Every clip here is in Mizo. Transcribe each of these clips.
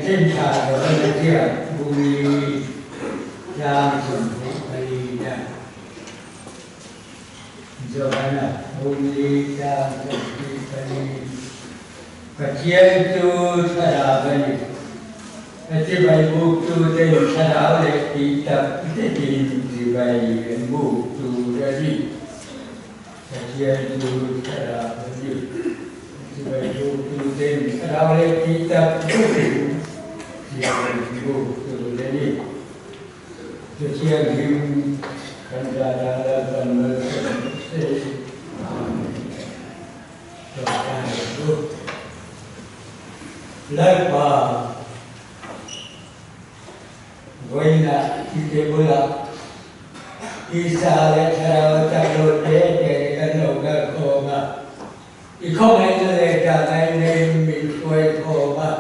Chanchin Tha Johana ziak Bungli tlang 24 na. Johana Bungli tlang 24. Pathian chu thlarau a ni. A chibai buktu ten thlarau leh tih tak zetin chibai an buk tur a ni. Pathian chu thlarau a ni. Chibai buktu ten thlarau leh tih tak zetin chibai an buk tur a ni. Pathian him kan zana Lalpan malsawm se. Amen. Tawngtai chu Lalpa vawiinah i ke bulah tisa leh thlarau chak lo te te kan lo kal khawm a, i khawngaihna leh ṭangaihna in min hruai khawm a,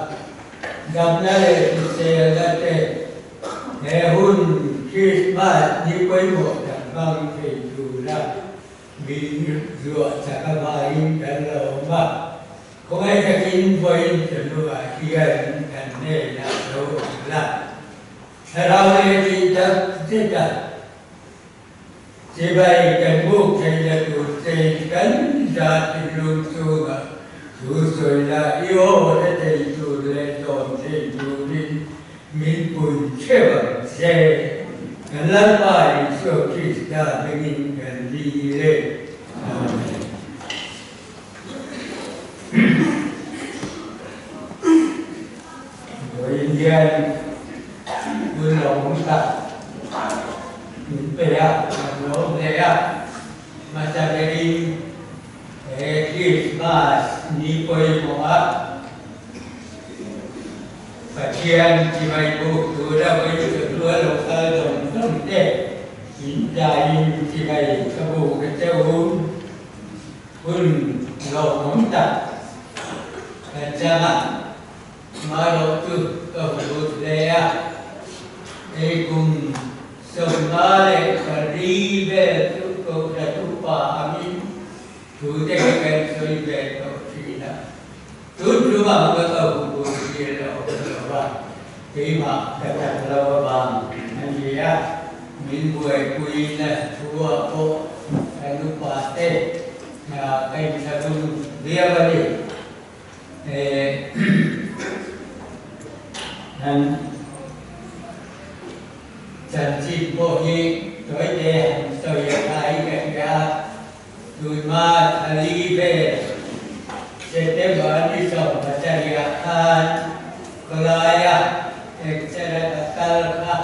damna leh hriselna te he hun Krismas ni pawimawh tak hmang thei tura Min zuah chak avangin kan la awm a, khawngaih takin vawiin chawhnuah hian kan hnenah lo awm la. Thlarau leh tih tak zet a, chibai kan buk theihna tur chein kan za thinlung chungah thu sawi la, i aw hre thei tur leh zawm thei turin Min pui theuh ang che. Kan Lalpa Isua Krista hmingin kan dil e. Amen. Vawiin hian hun lawmawm tak min pe a, kan lawm hle a. Hmasa berin he Krismas ni pawimawh a Pathian chibai buk tura vawi chawhnu a lo kal dawng dawng te in tlaiin chibai ka buk a che u. Hun lawmawm tak kan chang a, marawh chu ka hmu lut hle a, hei kum 54 vel chu Kohhran upa angin thu te hi kan sawi ve tawh thin a. Tun tum ang ka ko bur hi a lo awm lo va, keimah ka tak lo avang a ni a, min buaipuina thu-ah pawh kan upa te ka inthlahrung viau a ni. Han chanchin pawh hi tawite han sawi a tha hi ka hria a. Tunhma thali vel September ni 17 khan khawlaia accident a kal kha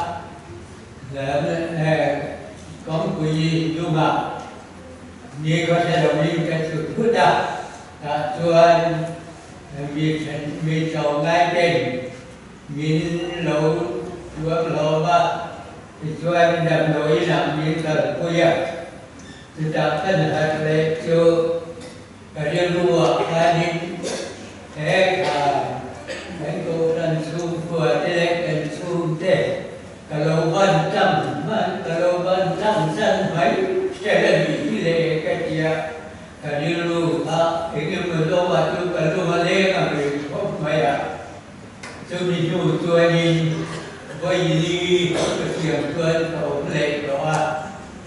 kawngpui lungah ni khaw hre loin ka chhut thut a, tah chuan mi tlawmngai ten min lo tuam hlawm a, tichuan damdawiin ah min kalpui a. Chutah kan harh leh chu ka rilruah khanin he khan kan Kohhran chhungkua te leh kan chhungte ka lo ban tlang hman ka lo ban tlang san mai ṭhel a nih hi le ka ti a, ka rilru kha eng emaw zawngah chu ka lung a leng ang reng khawp mai a. Chumi hnu chuanin vawi li ka siam chuan ka awm leh tawh a.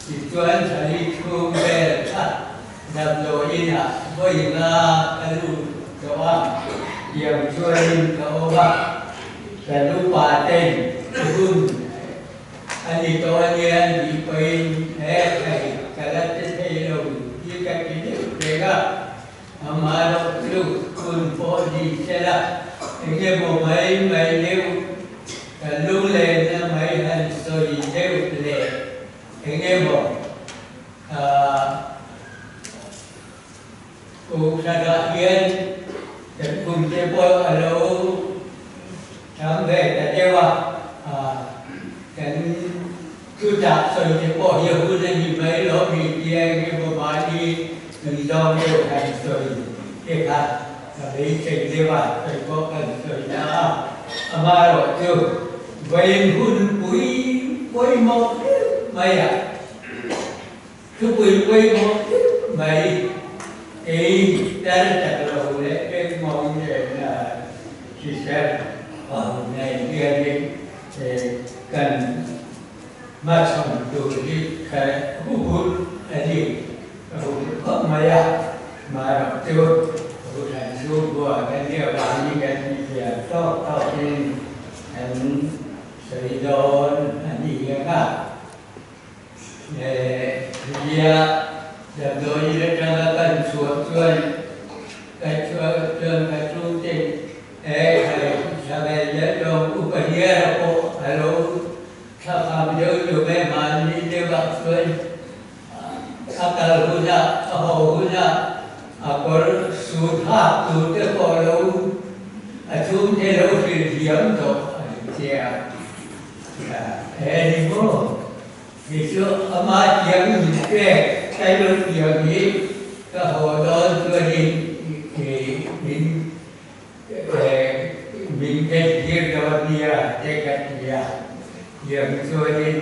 Tichuan thali chhung vel kha damdawiin ah vawi nga ka lut tawh a, tiang chuanin ka awm a, kan upa ten hun a ni tawh a nia tih pawhin he thei ka la ti thei lo hi ka ti deuh reng a, amaherawh chu hun pawh ni sela engemaw mai mai deuh kan lunglenna mai han sawi deuh leh Eng emaw Kohhranah hian kan kum te pawh a lo thang ve ta deuh a, kan thuchah sawi te pawh hi a hun a ni mai lo mi tia eng emaw mahni tui zawng deuh han sawi te kha ka beisei deuh a, sawi pawh kan sawi na a, amaherawhchu Vawiin hun pui pawimawh deuh mai a, thupui pawimawh deuh mai kei tar tak lo leh pek mawng nen a hrisel. Nei hianin kan hmachhawn tur hi ka huphurh a ni. Ka huphurh khawp mai a, amaherawhchu Kohhran chhungkua kan nih avangin kan tihfiah tawk tawkin kan sawi dawn a ni ang a. Nia, damdawiin atanga kan chhuah chuan kan chhuah chuan ka chhungten he Thlavela tawng upa hiara pawh a lo thlakham deuh deuh mai mahni deuhah chuan a kal hunah a haw hunah a kawr sut hak tur te pawh lo a chhungte lo hrilh thiam tawh a ni che a. He ni maw? Kei chu ama tiang min pek Tailor tiang hi ka haw dawn chuanin min min en tir dawn nia te ka ti a. Tiang chuanin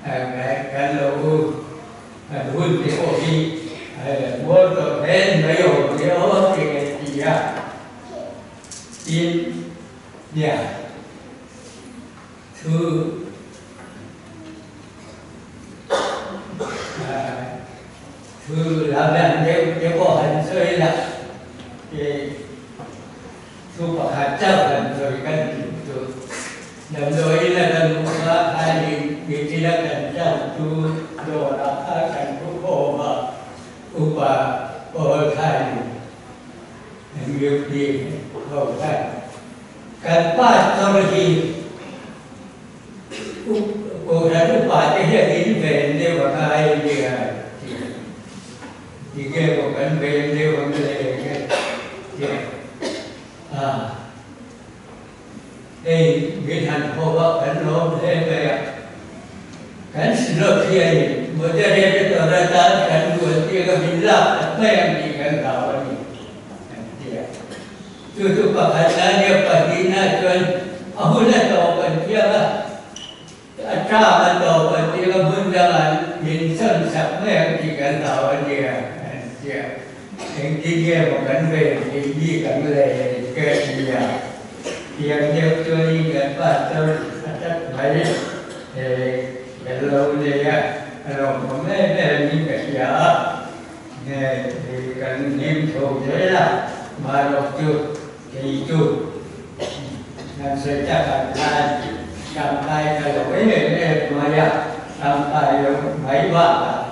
kan lo kan hun te pawh hi mual tawh hlen mai awm nia aw te ka ti a. Tin, nia. Thu thu lam dan deuh te pawh han sawi la, thu pakhat chauh han sawi kan tih chu damdawi la kan luh a khanin mitin a kan chauh chu dawrah kha kan thu khawm a, upa pawl khanin MUP ho khan Kan pastor hi Kohhran upa te hian in ven deuh a ngai a nia ti a. Ti nge maw kan ven deuh ang le nge ti a. A hei min han hawp a kan lawm hle mai a. Kan synod hianin moderator atan kan duan tir a min lak tak mai ang tih kan hlau a ni an ti a. Chu chu pakhat a nia, pahnihna chuan a hun a tawp an tiang a, a term a tawp an tiang a, hmun dangah min sawn sak mai ang tih kan hlau a nia an tia. Engtin nge maw kan ven theih bik ang le ka ti a. Tiang deuh chuanin kan pastor a tat mai kan lo nei a, a lawmawm em em in ka hria a. Nge kan hlim tho zel a, marawh chu kei chu kan sawi tak ang khan tangkai ka lo em em mai a, tangkai lo mai bakah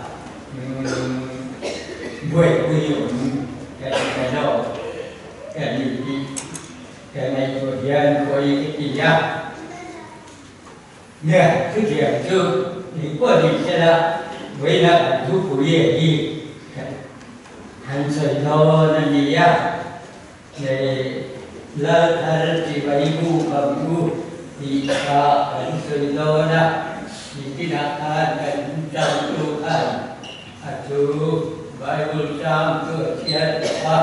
buaipui awm ka ti ta zawk ka ni tih ka ngaihtuah hian pawi ka ti a. Nge chutiang chu engpawh ni sela vawiina kan thupui a hi kan sawi dawn a ni a, Lal thar chibai bu kam u tih kha kan sawi dawn a, nitinah khan kan changtu khan a thu Bible chang chu a chhiar tawh a,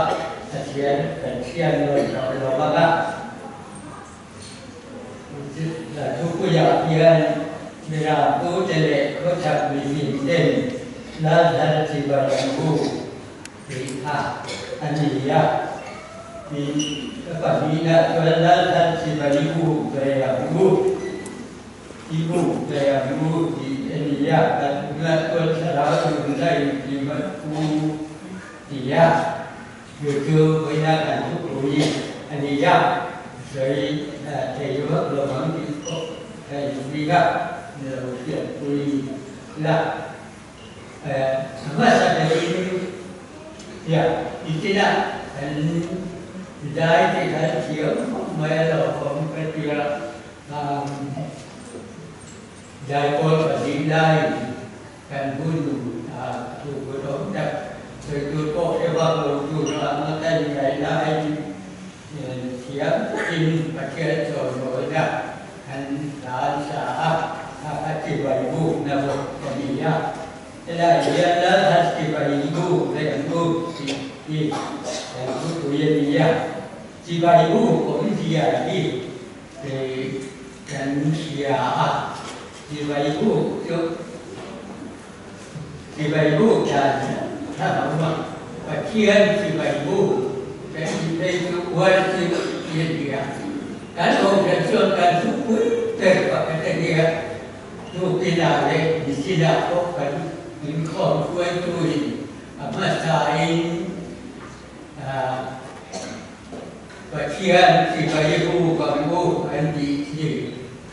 a chhiar kan chhiar nawn tawh lo vang a. Thupuiah hian Mirangpute leh khawchhak mihring ten Lalthar chibai an buk tih kha a ni a. Tin, ka pahnihna chuan Lalthar chibai buk ve ang u, i buk ve ang u tih a ni a. Pathumna chuan Thlarau nunna inhlim an pu ti a. Chu chu vawiina kan thupui a ni a, sawi thei vak lo ang tih pawh ka inring a, ni lo hriatpui la. A hmasa berin tia i tina kan zai te khan thiam khawp mai a lo awm ka ti a, zaipawl pahnih laiin Kan hun thu hun awm tak sawi tur pawh hre vak lo tur a nga kan ngaih laiin thiam takin Pathian chawnawina an hlan sa a, kha kha chibai bukna bawk a ni a. Helai hian Lalhat chibai buk leh buk tih hi kan thupui a ni a, chibai buk awmzia hi kan hria a. Chibai buk chu chibai buk dan tha lo a, Pathian chibai buk kan tih phei chu worship tih a ni a. Kan kohhran chuan kan thupui ber pakhat a nia, tukinah leh nichinah pawh kan inkhawm hruaituin a hmasain Pathian chibai buk ang u an tih thin.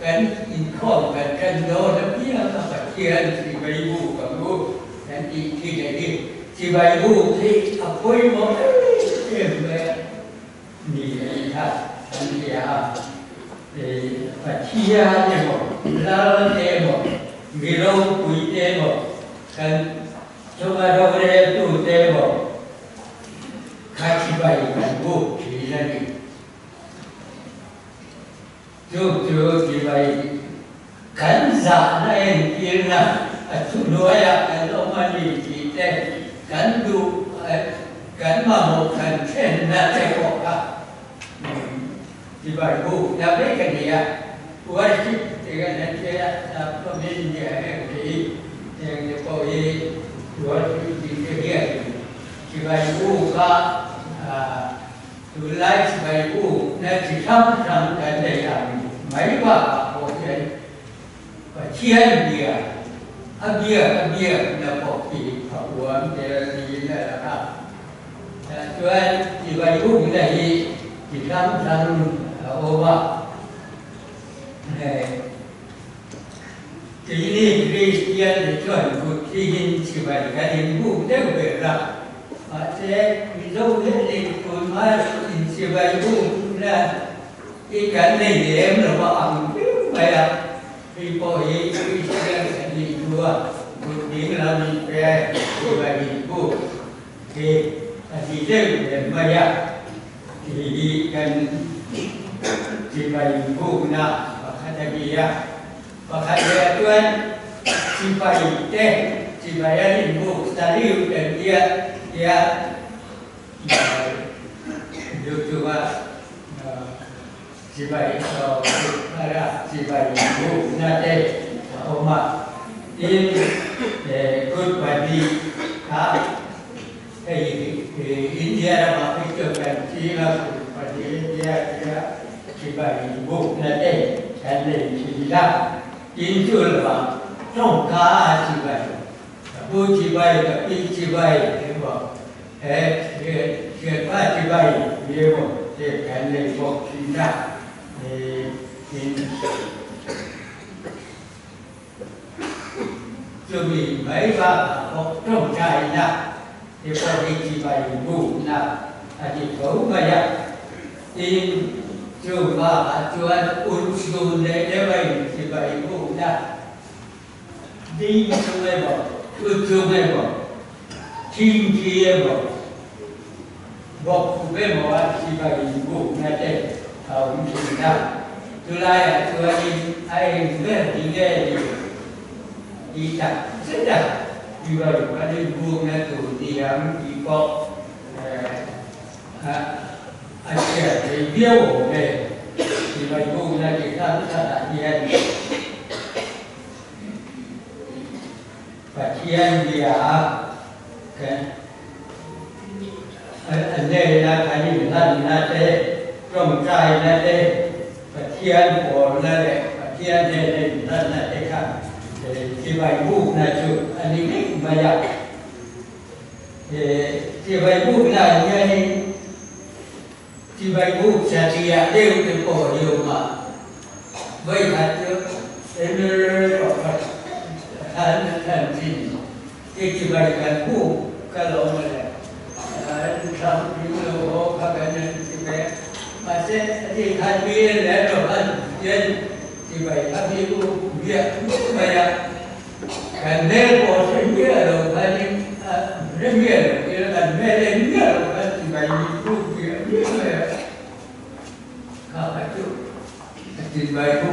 Kan inkhawm kan tan dawn apiang a Pathian chibai buk ang u kan tih thin a ni. Chibai buk hi a pawimawh em em mai a ni a ni kha an hria a. Pathian emaw, Lal emaw, mi ropui te emaw kan chunga roreltute emaw, Kha chibai kan buk thin a ni. Chu chu chibai kan zahna entirna a thuhnuaiah kan awm a ni tih te, kan duh kan mamawh kan thlenna te pawh kha chibai bukna vek a ni a. Worship tih kan han hria a, sap tawngin nia heng te hi, heng te pawh hi worship tih te hian chibai buk a tunlai chibai bukna chi hrang hrang kan nei ang mai bakah pawh hian Pathian bia a biak a biakna pawh hi a huam tel niin a lang a. Chuan chibai bukna hi chi hrang hrang a awm a. Keini Kristian te chuan kut thihin chibai kan inbuk deuh ber a, mahse Mizo hianin tunhma inchibai bukna hi kan nei lem lo a ang viau mai a, hei pawh hi Kristian kan nih hnua kut ding lam inpe chibai inbuk hi a ni deuh ber mai a. Hei hi kan sipai bukna pakhat a ni a, pakhat leh chuan sipai te sipai an inbuk salute an tia tia YouTube a sipai sipai bukna te a awm a, tin kut pahnih kha. Hei hi India ramah phei chuan kan ching a, kum pahnih India tia chibai bukna te kan nei thin a, tin chu lovah tawngka a chibai, ka pu chibai, ka pi chibai emaw, he thianpa chibai emaw te kan nei bawk thin a, tin. Chumi mai bakah pawh tawngtaina te pawh hi chibai bukna a ti tho mai a. Tin, chu bakah chuan unchhun leh deuh a inchibai bukna ding chung emaw, thu chung emaw, thingthi emaw, bawkkhup emaw a chibai bukna te a awm thin a. Chulaiah chuanin a eng ber hi nge ni tih tak zet a chibai kan inbukna tur ni ang tih pawh a chhiar thei viau awm e. Chibai bukna chi hrang hrangah hian Pathian bia kan A hnena kan inhlanna te, tawngtaina te, Pathian pawlna leh Pathian hnena inhlanna te kha chibai bukna chu a ni vek mai a. Chibai bukna ah hianin chibai buk satliah deuh te pawh hi a awm a, vawikhat chu MLA pakhat a thlan thin. I chibai kan buk ka lo awm le. An thlang ding lo haw kha kan han ti ve. Mahse, a ti khan mi leh lo khan hian chibai kha mi buk biak nuk mai a. Kan hmel pawh hre miah lo khanin hre miah lo ila kan hmel en miah lo khan chibai min buk biak miah mai a. Kha kha chu a chibai buk.